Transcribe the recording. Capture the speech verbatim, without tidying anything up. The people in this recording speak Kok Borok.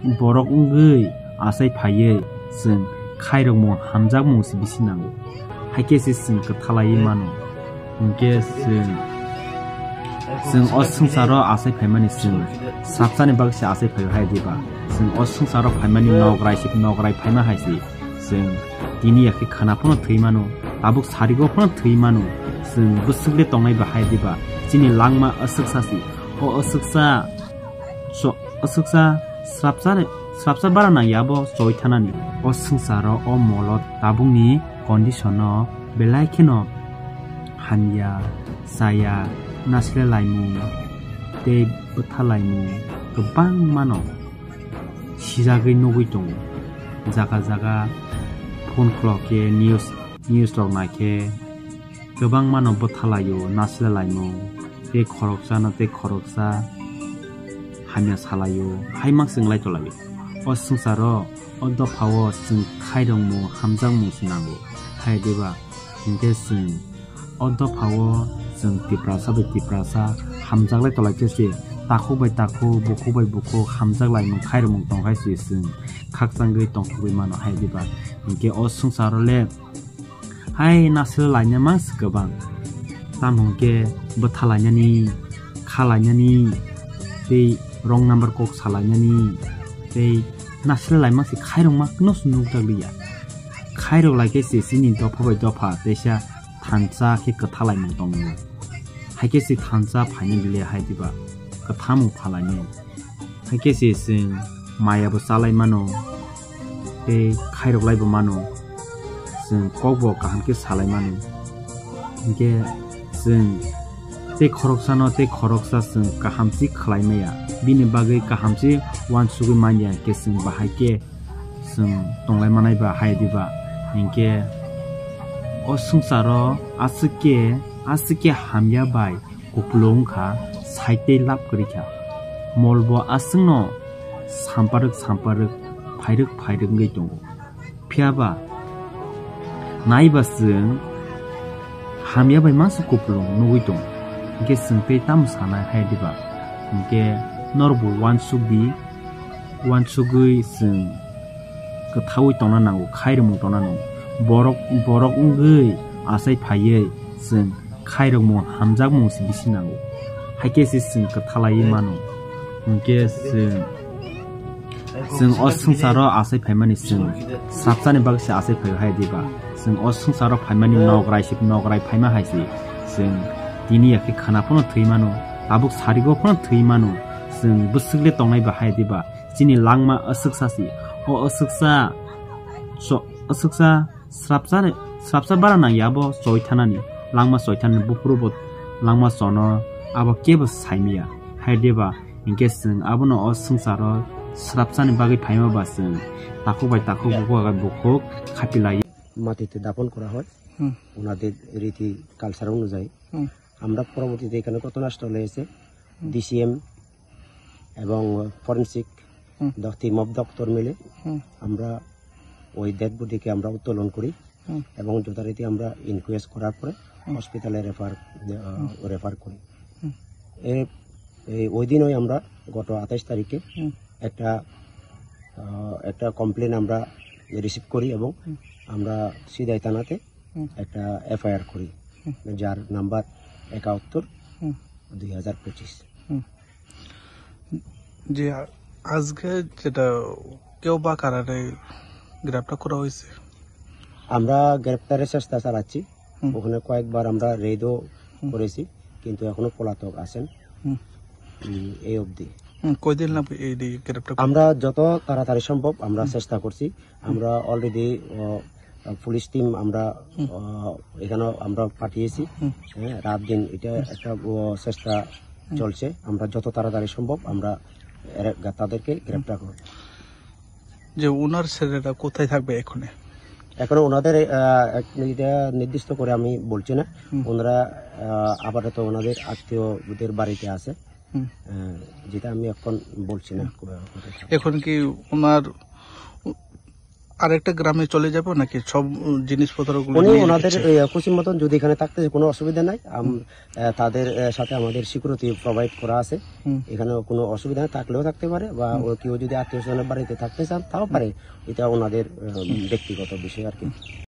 Borok wngwi achai phaiwi chwng khairokmung hamjakmung se bisi nango. Hai khe se chwng kwthalaiwi mano. Hinkhe chwng, chwng o swngcharo achai phaimani chwng swrapsani bagwi se achai phaio hai diba? Chwng o swngcharo phaimani nograi se nograi phaima hai se chwng tini yakhe khwna phano thwi mano, tabuk sarigo phano thwi mano. Chwng bwswk le tongnai ba hai diba? Chini langma aswksa se, o aswksa, so, aswksa swrapsa, swrapsa bara nang ya bo choi thanani. O swngcharo o molo tabukni condition no belai kheno hamya, chaya, nasle laimung tei bwtha laimung kwbangma no sijagwi nugwi tongo. Jaga jaga phone khulok khe news, news rok nai khe kwbangma no bwtha laio, nasle laimung tei khoroksa no tei khoroksa hamya salaio, hai mang se wng lai tolaio. O swngcharo, o dophao chwng khairokmung, hamjakmung se nango, hai diba? Hinkhe chwng o dophao chwng Tiprasa bai Tiprasa hamjak lai tolai khe se, takhuk bai takhuk, bukhuk bai bukhuk hamjak laimung, khairokmung tong hai se chwng khakchangwi tongthogwi mano, hai diba? Hinkhe o swngcharo le hai nasle laina mang se kwbang. Tamo hwnkhe bwtha lainani, kha lainani, tei wrong number kok salainani, tei nasle laima se khairokma no se nukjak liya. Khairok lai khe se chini dopha bai dopha teisa thansa khe kwtha laimung tongo. Hai khe se thansa phaina bile hai diba kwthamung phalainai. Hai khe se chwng maya bo chalai mano, tei khairok lai bo mano, chwng kok bo kaham khe salai mano. Hinkhe chwng tei khoroksa no tei khoroksa chwng kaham se khlai maya, bini bagwi kaham se uansugwi man ya, hinkhe chwng bahai khe chwng tonglai manai ba hai diba? Hinkhe o swngcharo aswk khe, aswk khe hamya bai kupulung wngkha, side tei lab kwrwi kha. Mol bo aswkno samparwk samparwk, phairwk phairwk wngwi tongo. Phiya ba nai ba chwng hamya bai mangsa kupulung nugwi tongo. Hinkhe chwng tei tamo sanai hai diba? Hinkhe norok bo uansuk di, uansugwi chwng kwthaui tongna nango, khairokmung tongna nango. Borok, borok wngwi achai phaiwi chwng khairokmung, hamjakmung se bisi nango. Hai khe se chwng kwthalaiwi mano. Hinkhe chwng, chwng o swngcharo achai phaimani chwng swrapsani bagwi se achai phaio hai diba? Chwng o swngcharo phaimani nograi se nograi phaima hai se chwng tini yakhe khwna phano thwi mano, tabuk sarigo phano thwi mano. Chwng bwswk le tongnai ba hai diba? Chini langma aswksa se. O aswksa, so, aswksa srapsa, srapsa bara nang ya bo choi thanani. Langma choi thanani buphuru bo langma chono abo kebo saimaya. Hai diba? Hinkhe chwng abono o swngcharo srapsani bagwi phaima ba chwng takhuk bai takhuk, bukhuk bai bukhuk khapi lai. Mati te dapon kora hoy. Hmm. Onader riti culture onujai. Hmm. Amra porobotite ekhane ghotonastole ese Hmm. D C M এবং ফরেন্সিক হুম। দ-, team of doctor মিলে হুম। আমরা ওই ডেড বডিকে আমরা উত্তোলন করি হুম। এবং যথারীতি আমরা ইনকোয়েস্ট করার পরে হুম। হসপিটালে রেফার, আহ, হুম। রেফার করি। হুম। এ, এই ওই দিনই আমরা গত আঠাশ তারিখে হুম। একটা, আহ, একটা কমপ্লেন আমরা রিসিভ করি এবং হুম। আমরা সিদাই থানাতে হুম। একটা এফআইআর করি, হুম। যার নাম্বার একাত্তর, হুম। দুই হাজার পঁচিশ। হুম। জি, আ-, আজকে যেটা কেউ বা কারা নেই গ্রেপ্তার করা হয়েছে? আমরা গ্রেপ্তারের চেষ্টা চালাচ্ছি। হুম। ওখানে কয়েকবার আমরা রেডও হুম। করেছি, কিন্তু এখনো পলাতক আছেন। হুম। উম, এই অবধি। হুম, কয়দিন লাগবে এই ডি-, গ্রেপ্তার করতে? আমরা যত তাড়াতাড়ি সম্ভব আমরা হুম। চেষ্টা করছি। হুম। আমরা অলরেডি, আহ, পুলিশ টিম আমরা, হুম। আহ, এখানেও আমরা পাঠিয়েছি। হুম। হ্যাঁ, রাত দিন এটা হুম। একটা, আহ, চেষ্টা হুম। চলছে। আমরা যত তাড়াতাড়ি সম্ভব আমরা এরা, তাদেরকে গ্রেপ্তার করব। যে ওনার ছেলেরা কোথায় থাকবে এখনে? এখনো ওনাদের, আহ, এক-, এটা নির্দিষ্ট করে আমি বলছি না। হুম। ওনারা, আহ, আপাতত ওনাদের আত্মীয়দের বাড়িতে আছে। হুম। আহ, যেটা আমি এখন বলছি না। হুম। কোথায় থাকবে। এখন কি ওনার আরেকটা গ্রামে চলে যাব নাকি সব, উম, জিনিসপত্রগুলো উনি নিয়ে ওনাদের, রেখেছে? এ, খুশি মতন যদি এখানে থাকতে কোনো অসুবিধা নাই। আম-, হুম। এ, তাদের, এ, সাথে আমাদের সিকিউরিটি প্রোভাইড করা আছে। হুম। এখানে কোনো অসুবিধা নেই, থাকলেও থাকতে পারে বা হুম। ও কেউ যদি আত্মীয় স্বজনের বাড়িতে থাকতে চান, তাও পারে। এটা ওনাদের, এ, হুম। ব্যক্তিগত বিষয় আর কি। হুম।